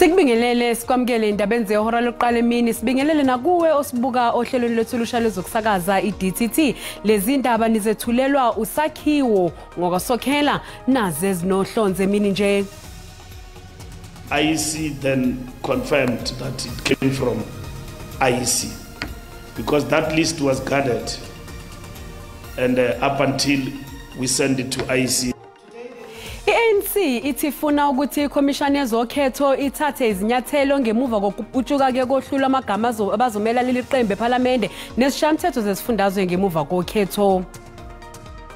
Sikubingelele sikwamukele indabeni zehora lokuqala emini, sibingelele nakuwe osibuka ohlelweni lwethu olusha lwezokusakaza i-DTT. Lezi ndaba nizethulelwa uSakhiwo ngokaSokhela naze ezinohlonze emini nje. IEC then confirmed that it came from IEC because that list was guarded and up until we sent it to IEC. I-ANC ithi ifuna ukuthi ikhomishani yezokhetho ithathe izinyathelo ngemuva kokuputshuka kohlu lwamagama abazomela leli qembu ePhalamende nesishayamthetho zesifundazwe ngemuva kokhetho.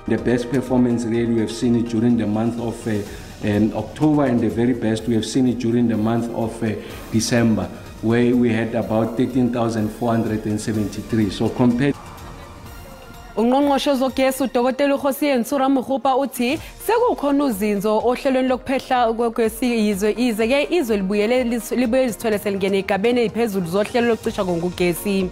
The best performance really we have seen it during the month of October, and the very best we have seen it during the month of December, where we had about 13,473. So compared. Ungqongqoshe wezogesi uDokotela uKgosientsho Ramokgopa uthi sekukhona uzinzo ohlelweni lokuphehla kwegesi izwe ke izwe libuyele libuye lizithole selingene igabeni eziphezulu zohlelo lokucisha kogesi.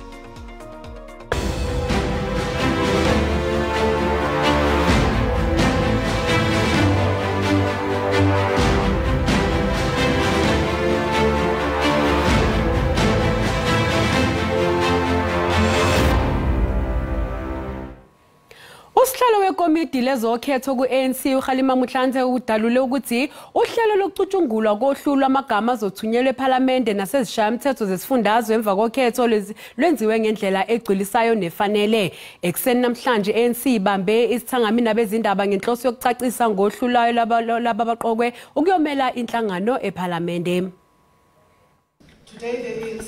Usihlalo wekomidi lezokhetho ku-ANC uKgalema Motlanthe udalule ukuthi uhlelo lokucutshungulwa kohlu lwamagama azothunyelwa ePhalamende nasezishayamthetho zesifundazwe emva kokhetho lwenziwe ngendlela egculisayo nefanele. Ekuseni namhlanje i-ANC ibambe isithangami nabezindaba ngenhloso yokucacisa ngohlu lwayo laba abaqokwe ukuyomela inhlangano ePhalamende.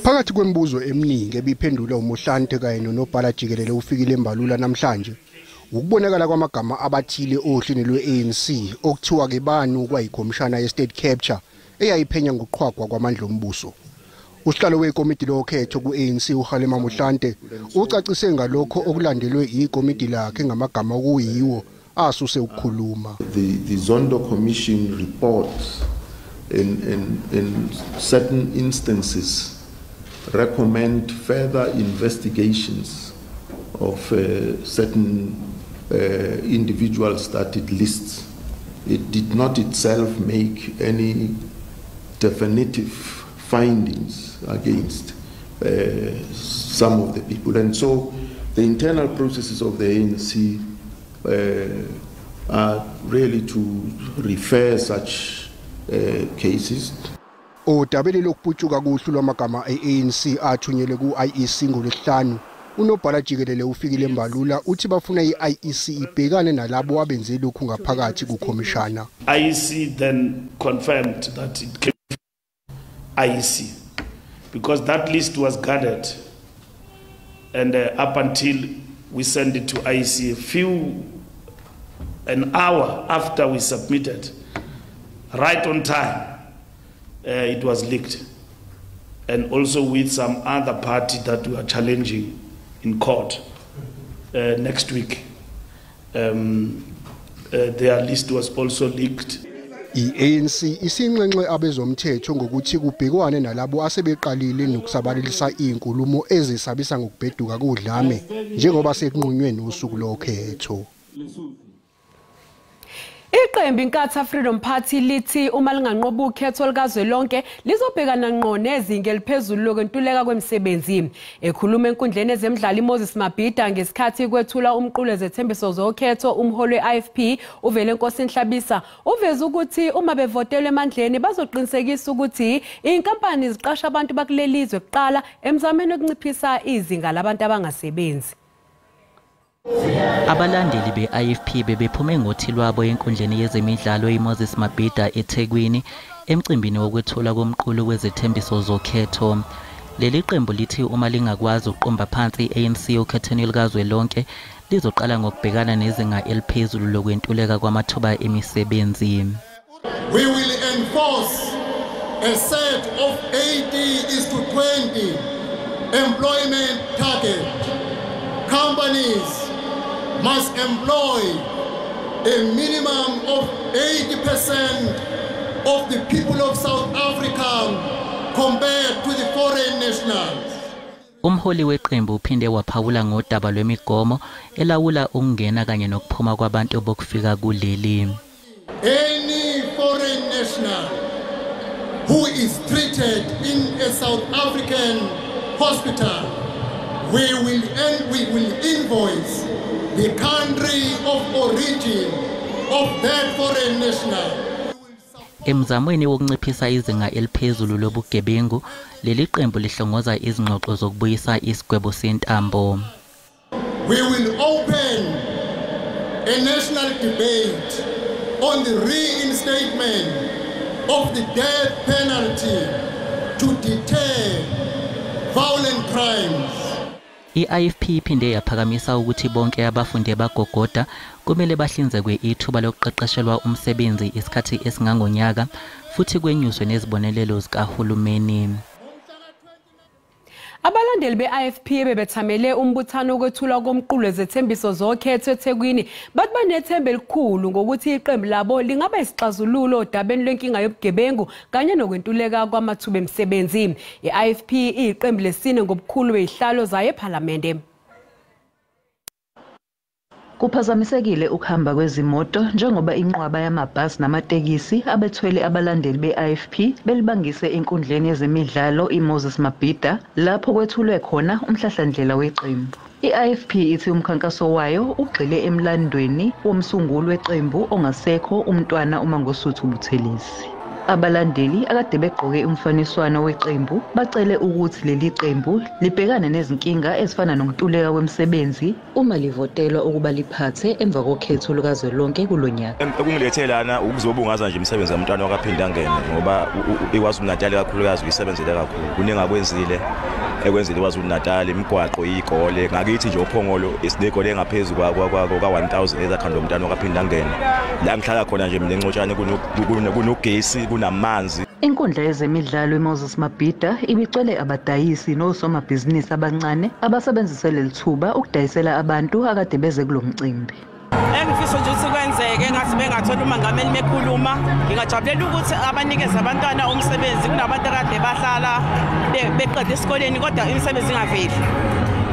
Phakathi kwemibuzo eminingi ebiphendulwa uMotlanthe kanye nonobhala jikelele uFikile Mbalula namhlanje, ukubonakala kwamagama abathile ohlwini lwe-ANC okuthiwa ke banu kwayikhomishana ye-State Capture eyayiphenya ngokuqhwagwa kwamandla ombuso. Usihlalo wekomidi lokhetho ku-ANC uKgalema Motlanthe ucacise ngalokho okulandelwe ikomidi lakhe ngamagama okuyiwo asuse ukukhuluma. The Zondo Commission reports in certain instances recommend further investigations of certain individual started lists. It did not itself make any definitive findings against some of the people. And so the internal processes of the ANC are really to refer such cases. Odabeni lokuputshuka kuhlu lwamagama e-ANC athunyelwe ku-IEC ngoLwesihlanu, unobhala jikelele uFikile Mbalula uthi bafuna i-IEC ibhekane nalabo abenze lokhu ngaphakathi kukhomishana. IEC then confirmed that it came from IEC because that list was guarded and up until we sent it to IEC an hour after we submitted, right on time, it was leaked, and also with some other party that we are challenging in court next week. Their list was also leaked. I-ANC isinxenxe abezomthetho ngokuthi kubhekwane nalabo asebeqalile nokusabalalisa izinkulumo ezisabisa ngokubheduka kodlame njengoba sekunqunywe nosuku lokhetho. Iqembu Inkatha Freedom Party lithi uma linganqoba ukhetho likazwelonke lizobhekana ngqo nezinga eliphezulu lokwentuleka kwemisebenzi. Ekhuluma enkundleni ezemidlalo iMoses Mabhida ngesikhathi kwethula umqulu wezethembiso zokhetho, umholi we-IFP uVelenkosini Hlabisa uveze ukuthi uma bevotelwe emandleni bazoqinisekisa ukuthi inkampani ziqasha abantu bakuleli zwe kuqala emzameni wokunciphisa izinga labantu abangasebenzi. Abalandeli be-IFP bebephume ngothi lwabo enkundleni yezemidlalo iMoses Mabhida eThekwini emcimbini wokwethulwa komqulu wezethembiso zokhetho. Leli qembu lithi uma lingakwazi ukuqomba phansi i-ANC okhethweni likazwelonke lizoqala ngokubhekana nezinga eliphezulu lokwentuleka kwamathuba emisebenzi. We will enforce a set of 80:20 employment target. Companies must employ a minimum of 80% of the people of South Africa compared to the foreign nationals. Umholi weqembu uphinde waphawula ngodaba lwemigomo elawula ukungena kanye nokuphuma kwabantu bokufika kuleli. Any foreign national who is treated in a South African hospital, we will invoice the country of origin of that foreign national. Emzamweni wokunciphisa izinga eliphezulu lobugebengu, leli qembu lihlongoza izingxoxo zokubuyisa isigwebo sentambo. We will open a national debate on the reinstatement of the death penalty to deter violent crimes. I-IFP iphinde yaphakamisa ukuthi bonke abafundi abagogoda kumele bahlinzekwe ithuba lokuqeqeshelwa umsebenzi isikhathi esingangonyaka futhi kwenyuswe nezibonelelo zikahulumeni. Abalandeli be-IFP bebethamele umbuthano wokwethulwa komqulu wezethembiso zokhetho eThekwini bathi banethemba elikhulu ngokuthi iqembu labo lingaba isixazululo odabeni lwenkinga yobugebengu kanye nokwentuleka kwamathuba emisebenzi. I-IFP iyiqembu lesine ngobukhulu bezihlalo zayo ePhalamende. Kuphazamisekile ukuhamba kwezimoto njengoba inqwaba yamabhasi namatekisi abethwele abalandeli be-IFP belibangise enkundleni yezemidlalo iMoses Mabhida lapho kwethulwe khona umhlahlandlela weqembu. I-IFP ithi umkhankaso wayo ugxile emlandweni womsunguli weqembu ongasekho umntwana uMangosuthu Buthelezi. Abalandeli akade begqoke umfaniswano weqembu bacele ukuthi leli qembu libhekane nezinkinga ezifana nokuntuleka kwemisebenzi uma livotelwa ukuba liphathe emva kokhetho lukazwelonke kulonyaka. Okungilethe lana ukuzobungaza nje imisebenzi yomntwana wakaPhindangene ngoba iKwaZulu-Natal kakhulukazi uyisebenzele kakhulu. Kuningi akwenzile ekwenzile iKwaZulu-Natal, imigwaqo, iy'kole. Ngakithi nje oPhongolo siney'kole engaphezulu kwa-1000 ezakhandwa umntwana wakaPhindangene. La ngihlala khona nje mina eNcotshane kunogesi, kunamanzi. Inkundla yezemidlalo iMoses Mabhida ibicwele abadayisi nosomabhizinisi abancane abasebenzise leli thuba ukudayisela abantu akade beze kulo mcimbi. Engifisa nje ukuthi kwenzeke ngathi bengathola umangameli mekhuluma, ngingajabulela ukuthi abanikeze abantwana umsebenzi. Kunabantu akade bahlala beqeda esikoleni kodwa imisebenzi ingaveli.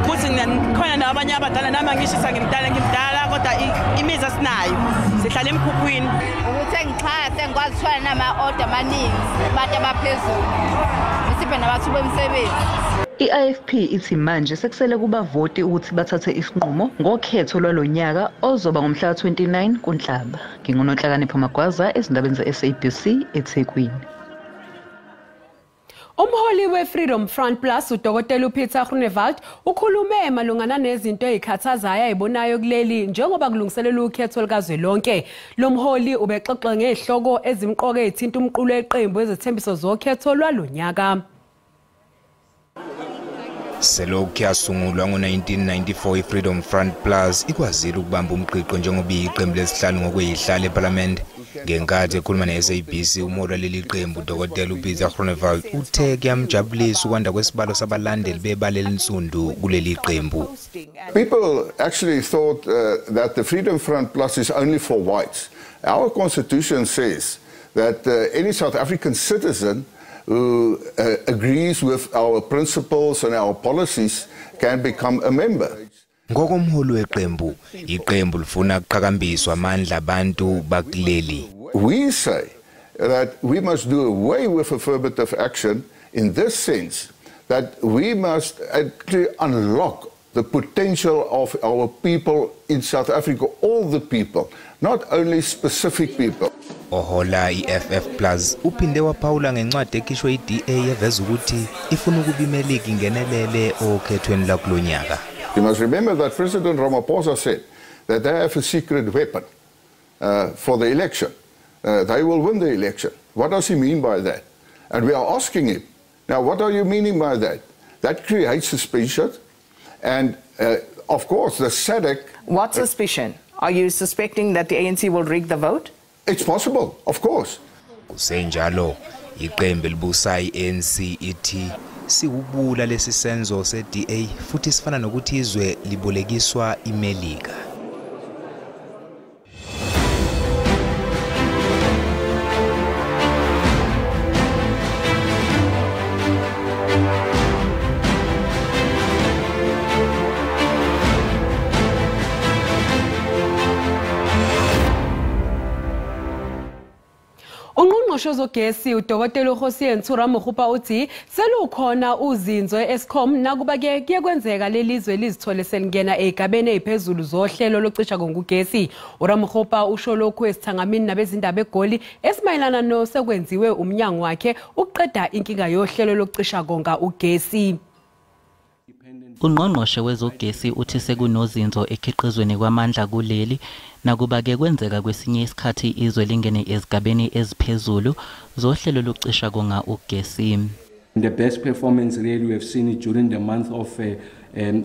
Kuthi khona nabanye abadala, nami ngishisa ngimdala kodwa imizi asinayo, sihlala emkhukhwini. Ukuthi engixhase ngikwazi ukuthola nama-order amaningi abantu abaphezulu, ngisiphe namathuba emisebenzi. I-IFP ithi manje sekusele kubavoti ukuthi bathathe isinqumo ngokhetho lwalonyaka ozoba ngomhla ka-29 kuNhlaba. NginguNonhlakanipho Magwaza ezindabeni ze-SABC eThekwini. Umholi we-Freedom Front Plus uDokotela uPieter Groenewald ukhulume malungana nezinto ezikhathazayo ayibonayo kuleli njengoba kulungiselelwa ukhetho lukazwelonke. Lo mholi ubexoxa ngezihloko ezimqoka ezithinta umqulu weqembu wezethembiso zokhetho lwalonyaka. Selokhu yasungulwa ngo-1994 i-Freedom Front Plus ikwazile ukubamba umgqigqo njengoba iyiqembu lesihlanu ngokweyihlala ePhalamende. Ngenkathi ekhuluma ne-SABC umholi waleli qembu Dr. uPieter Groenewald uthe kuyamjabulisa ukwanda kwesibalo sabalandeli bebala elinsundu kuleli qembu. People actually thought that the Freedom Front Plus is only for whites. Our constitution says that any South African citizen who agrees with our principles and our policies can become a member. Ngokomholi weqembu, iqembu lifuna ukuqhakambiswa amandla abantu bakuleli. We say that we must do away with affirmative action in this sense that we must actually unlock the potential of our people in South Africa, all the people, not only specific people. Ohola i-FF Plus uphinde waphawula ngencwadi ekhishwe i-DA eveza ukuthi ifuna ukuba iMelika ingenelele okhethweni lwakulonyaka. You must remember that President Ramaphosa said that they have a secret weapon for the election. They will win the election. What does he mean by that? And we are asking him, now what are you meaning by that? That creates suspicion. And of course, the SADC... What suspicion? Are you suspecting that the ANC will rig the vote? It's possible, of course. Kusenjalo, iqembu elibusa i-ANC ithi siwubula lesi senzo se-DA futhi sifana nokuthi izwe libolekiswa iMelika. Ungqongqoshe wezogesi uDokotela uKgosientsho Ramokgopa uthi selukhona uzinzo e-Eskom nakuba ke kuye kwenzeka leli zwe lizithole selingena ezigabeni eziphezulu zohlelo lokucisha kongugesi. uRamokgopa usho lokhu esithangamini nabezindaba eGoli esimayelana nosekwenziwe umnyango wakhe ukuqeda inkinga yohlelo lokucisha konga ugesi. Ungqongqoshe wezogesi uthi sekunozinzo ekhiqizweni kwamandla kuleli nakuba ke kwenzeka kwesinye isikhathi izwe lingene ezigabeni eziphezulu zohlelo lokucisha konga ugesi. The best performance really we have seen it during the month of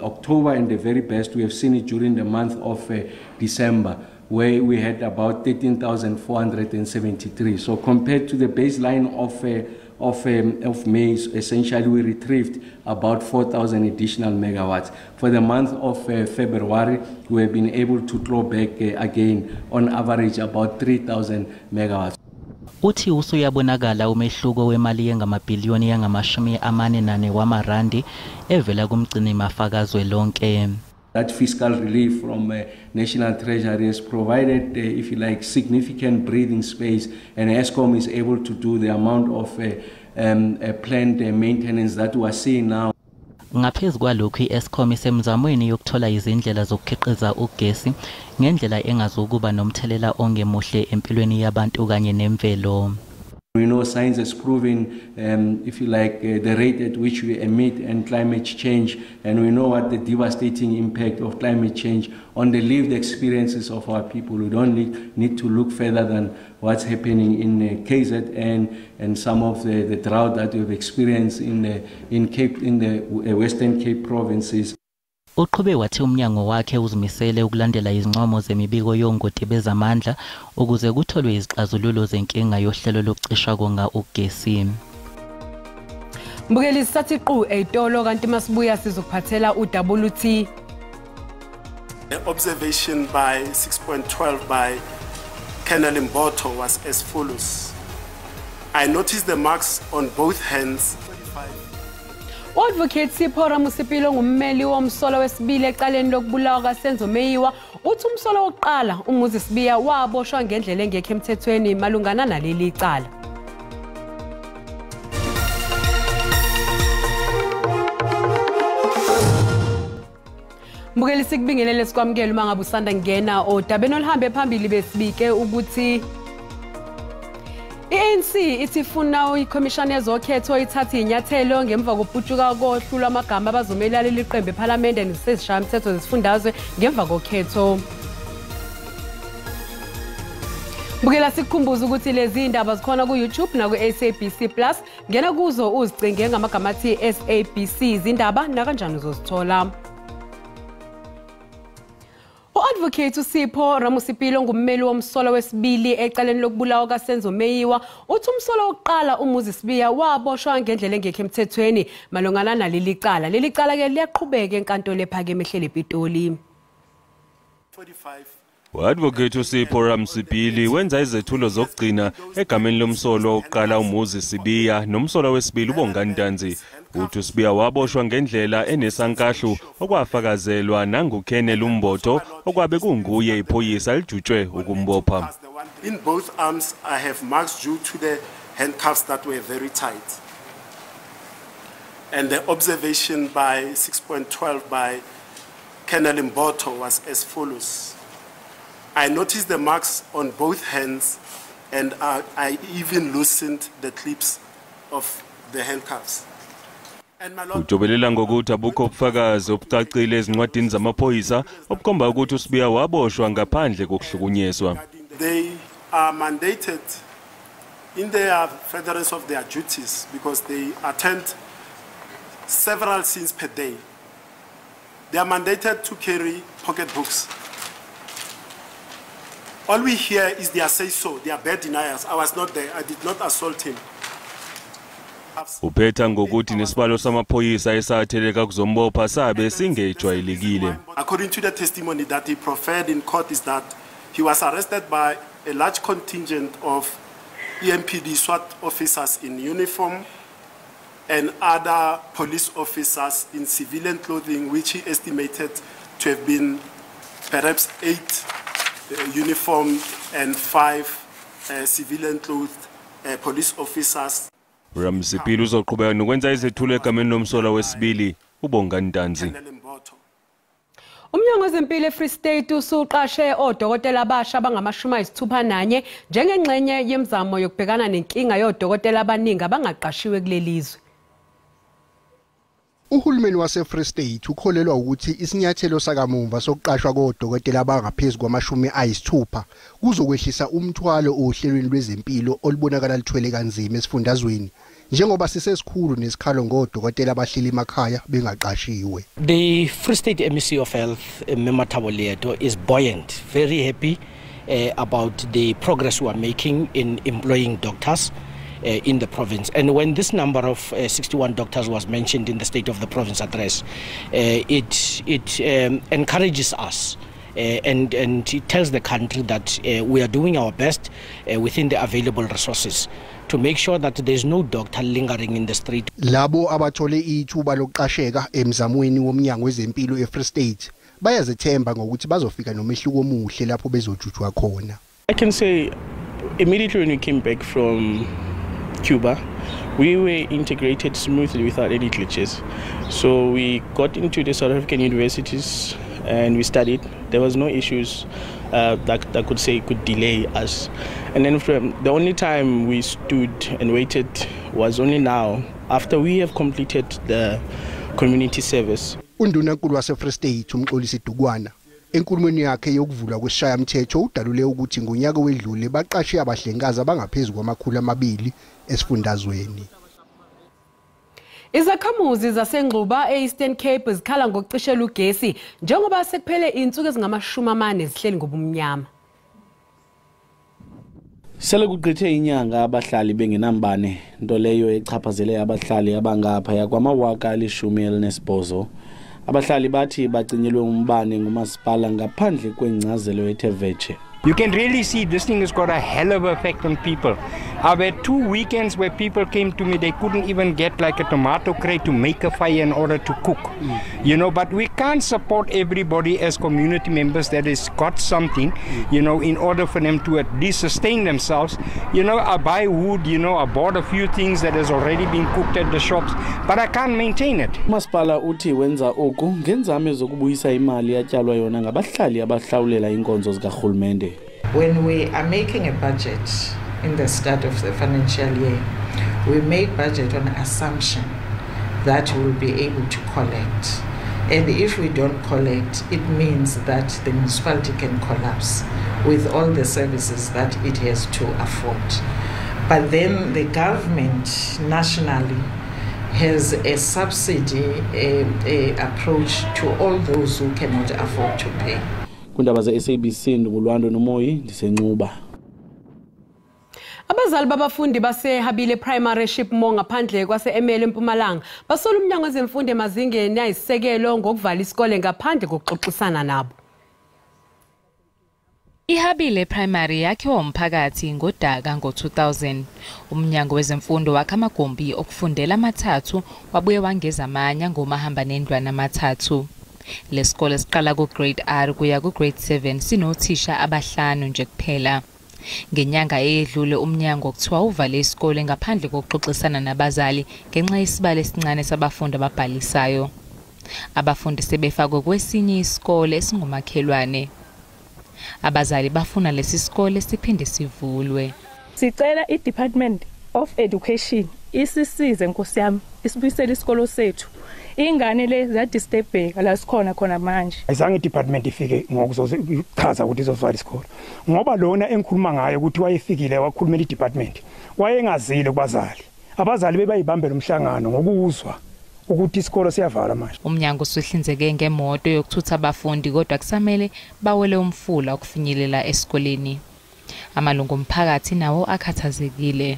October, and the very best we have seen it during the month of December, where we had about 13,473. So compared to the baseline of May, essentially we retrieved about 4,000 additional megawatts. For the month of February, we have been able to claw back again on average about 3,000 megawatts. Uthi usuyabonakala umehluko wemali yengamabhiliyoni yangama-44 wamarandi evela kumgcinimafa kazwelonke. That fiscal relief from National Treasury has provided, if you like, significant breathing space, and Eskom is able to do the amount of planned maintenance that we are seeing now. Ngaphezu kwalokhu i-Eskom isemzamweni yokuthola izindlela zokukhiqiza ugesi ngendlela engazokuba nomthelela ongemuhle empilweni yabantu kanye nemvelo. We know science has proven, if you like, the rate at which we emit and climate change, and we know what the devastating impact of climate change on the lived experiences of our people. We don't need to look further than what's happening in KZN and some of the drought that we've experienced in the Western Cape provinces. Uqhube wathi umnyango wakhe uzimisele ukulandela izincomo zemibiko yongoti bezamandla ukuze kutholwe izixazululo zenkinga yohlelo lokucisha konga ugesi. Mbukeli, sisathi qu eyitolo kanti masibuya sizokuphathela uWT. The observation by 6.12 by Colonel Mbotho was as follows. I noticed the marks on both hands. Advocate Sipho Ramosepele ngummeli womsolo wesibili ecaleni lokubulawa kaSenzo Meyiwa uthi umsolo wokuqala uMoses Sibiya waboshwa ngendlela engekho emthethweni malungana naleli icala. Mbukeli, sikubingelele sikwamukele uma ngabe usanda kungena odabeni oluhambe phambili. Besibike ukuthi i-ANC ithi ifuna ikhomishana yezokhetho ithathe inyathelo ngemva kokuputshuka kohlu lwamagama abazomela leli qembu ePhalamende nesizishayamthetho zesifundazwe ngemva kokhetho. Bukela, sikukhumbuza ukuthi lezi ndaba zikhona ku-YouTube naku-SABC Plus. Ngena kuzo uzicinge ngamagama athi SABC izindaba nakanjani uzozithola. U-Advocate uSipho Ramosepele ngummeli womsolo wesibili ecaleni lokubulawa kaSenzo Meyiwa uthi umsolo wokuqala uMoses Sibiya waboshwa ngendlela engekho emthethweni malungana naleli cala. Leli cala ke liyaqhubeka enkantolo ephakeme ehleli ePitoli. U-Advocate uSipho Ramosepele wenza izethulo zokugcina egameni lomsolo wokuqala uMoses Sibiya nomsolo wesibili uBongani Ntanzi. Uthi uSibiya waboshwa ngendlela enesankahlu okwafakazelwa nanguKenneth Mbotho okwabe kunguye iphoyisa elijutshwe ukumbopha. In both arms I have marks due to the handcuffs that were very tight. And the observation by 6.12 by Colonel Mbotho was as follows. I noticed the marks on both hands, and I even loosened the clips of the handcuffs. Ujobelela ngokuthi abukho ubufakazi obucacile ezincwadini zamaphoyisa obukhomba ukuthi uSibiya waboshwa ngaphandle kokuhlukunyezwa. They are mandated in their furtherance of their duties because they attend several scenes per day. They are mandated to carry pocketbooks. All we hear is their say-so, they are bad deniers. I was not there, I did not assault him. Uphetha ngokuthi nesibalo samaphoyisa esatheleka kuzombopha sabe singejwayelekile. According to the testimony that he proffered in court is that he was arrested by a large contingent of EMPD SWAT officers in uniform and other police officers in civilian clothing, which he estimated to have been perhaps 8 uniformed and 5 civilian clothed police officers. Ramosepele uzoqhubeka nokwenza izethulo egameni lomsolwa wesibili uBongani Ntanzi. Umnyango wezempilo eFree State usuqashe odokotela abasha abangama-61 njengengxenye yemizamo yokubhekana nenkinga yodokotela abaningi abangaqashiwe kuleli zwe. Uhulumeni wase-Free State ukholelwa ukuthi isinyathelo sakamumva sokuqashwa kodokotela abangaphezu kwama-60 kuzokwehlisa umthwalo ohlelweni lwezempilo olubonakala luthwele kanzima esifundazweni, njengoba sisesikhulu nesikhalo ngodokotela abahleli emakhaya bengaqashiwe. The Free State MEC of Health, Mma Thabo Leeto, is buoyant, very happy about the progress we are making in employing doctors in the province. And when this number of 61 doctors was mentioned in the State of the Province address, it encourages us and it tells the country that we are doing our best within the available resources to make sure that there's no doctor lingering in the street. Labo abathole ithuba lokuqasheka emzamweni womnyango wezempilo eFree State bayazethemba ngokuthi bazofika nomehluko omuhle lapho bezojujwa khona. I can say immediately when we came back from Cuba, we were integrated smoothly without any glitches. So we got into the South African universities and we studied. There was no issues that could say could delay us. And then from the only time we stood and waited was only now, after we have completed the community service. Undunankulu wase-Free State uMxolisi Dukwana enkulumweni yakhe yokuvulwa kwesishayamthetho udalule ukuthi ngonyaka wedlule baqashe abahlengikazi abangaphezu kwama-200 esifundazweni. Izakhamuzi zaseNgquba e-Eastern Cape zikhala ngokucishela ugesi njengoba sekuphele insuku ezingama-40 zihleli ngobumnyama. Sele kugqithe inyanga abahlali bengenambane, nto leyo echaphazele abahlali abangaphaya kwama-18,000. Abahlali bathi bacinyelwe umbane ngumasipala ngaphandle kwengcazelo ethe vetshe. You can really see this thing has got a hell of an effect on people. I've had 2 weekends where people came to me, they couldn't even get like a tomato crate to make a fire in order to cook. You know, but we can't support everybody as community members that has got something, you know, in order for them to at least sustain themselves. You know, I buy wood, you know, I bought a few things that has already been cooked at the shops, but I can't maintain it. Umasipala uthi wenza oku ngenzame zokubuyisa imali yatyalwa yona ngabahlali abahlawulela iinkonzo zikarhulumente. When we are making a budget in the start of the financial year, we make budget on assumption that we will be able to collect. And if we don't collect, it means that the municipality can collapse with all the services that it has to afford. But then the government nationally has a subsidy approach to all those who cannot afford to pay. Kundaba ze-SABC ndingulwando Nomoyi ndisencuba. Abazali babafundi baseHabile Primary Shipmo ngaphandle kwase-Emele eMpumalanga basola umnyango wezemfundo emazingeni ayisisekelo ngokuvala isikole ngaphandle kokuxoxisana nabo. IHabile Primary yakhiwa umphakathi ngodaka ngo-2000. Umnyango wezemfundo wakha amagumbi okufundela amathathu wabuye wangeza amanye ngomahamba nendlwana amathathu. Lesikole siqala ku-grade R kuya ku-grade 7 sinothisha abahlanu nje kuphela. Ngenyanga eyedlule umnyango kuthiwa uvale isikole ngaphandle kokuxoxisana nabazali ngenxa yesibalo esincane sabafundi ababhalisayo. Abafundi sebefakwe kwesinye isikole esingumakhelwane. Abazali bafuna lesi sikole siphinde sivulwe. Sicela i-Department of Education isisize nkosi yami isibuyisele isikolo sethu. Ingane le ziyadisturbeka la sikhona khona manje. Ayizange i-department ifike ngokuzochaza ukuthi izovala isikolo. Ngoba lona engikhuluma ngayo ukuthi wayefikile wakhulumela i-department. Wayengazile kubazali. Abazali bebayibambela umhlangano ngokuzwa ukuthi isikolo siyavala manje. Umnyango usuhlinzeke ngemoto yokuthutha abafundi kodwa kusamele bawele umfula ukufinyelela esikoleni. Amalungu omphakathi nawo akhathazekile.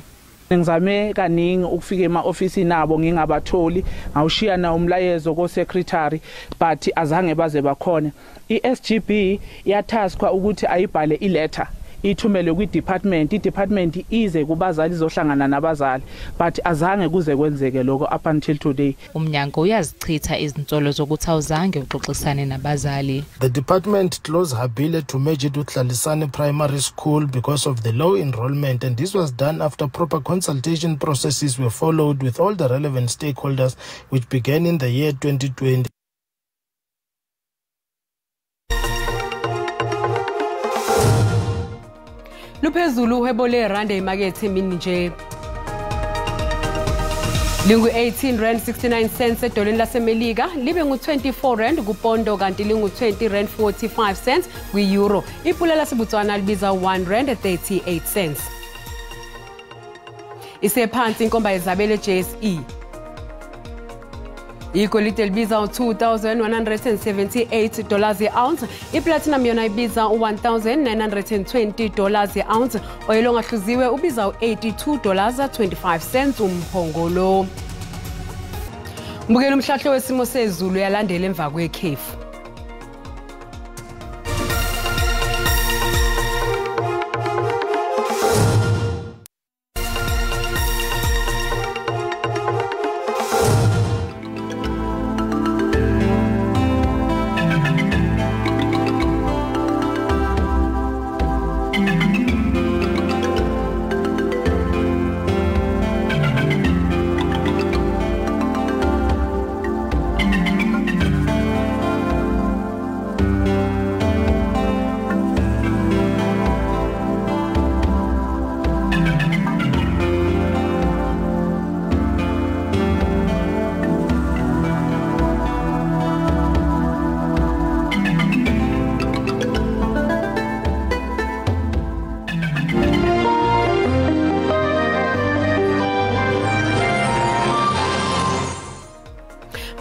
Ngizame kaningi ukufika ema-ofisini abo ngingabatholi, ngawushiya na umlayezo ko-secretary but azange baze bakhona. I-SGB iyataskwa ukuthi ayibhale iletter ithumelwe kwi-department, i-department ize kubazali izohlangana nabazali, but azange kuze kwenzeke lokho up until today. Umnyango uyazichitha izinsolo zokuthi awuzange uxoxisane nabazali. The department closed Habile to merge it with Hlalisane Primary School because of the low enrollment, and this was done after proper consultation processes were followed with all the relevant stakeholders, which began in the year 2020. Luphezulu uhwebo lerandi emakethe emini nje. Lingu 18 rand 69 cents edoleni laseMelika, libe ngu-24 rand kupondo kanti lingu-20 rand 45 cents kwi-euro. Ipula laseBotswana libiza 1 rand 38 cents. Isephansi inkomba yezabelo JSE. Igolide libiza $2,178 i-ounce, iplatinum yona ibiza $1,920 i-ounce, oyelo ongahluziwe ubiza $82.25 umphongolo. Mbukela umhlahlo wesimo sezulu uyalandela emva kwekhefu.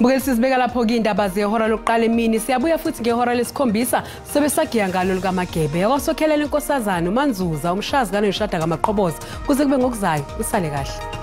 Mbukeli, sizibeka lapho-ke iy'ndaba zehora lokuqala emini. Siyabuya futhi ngehora lesikhombisa sobe sagiya ngalo lukaMagebe. Yakwasokhelela inkosazana uManzuza, umshazi kanoyishada kaMaqhoboza. Kuze kube ngokuzayo, usale kahle.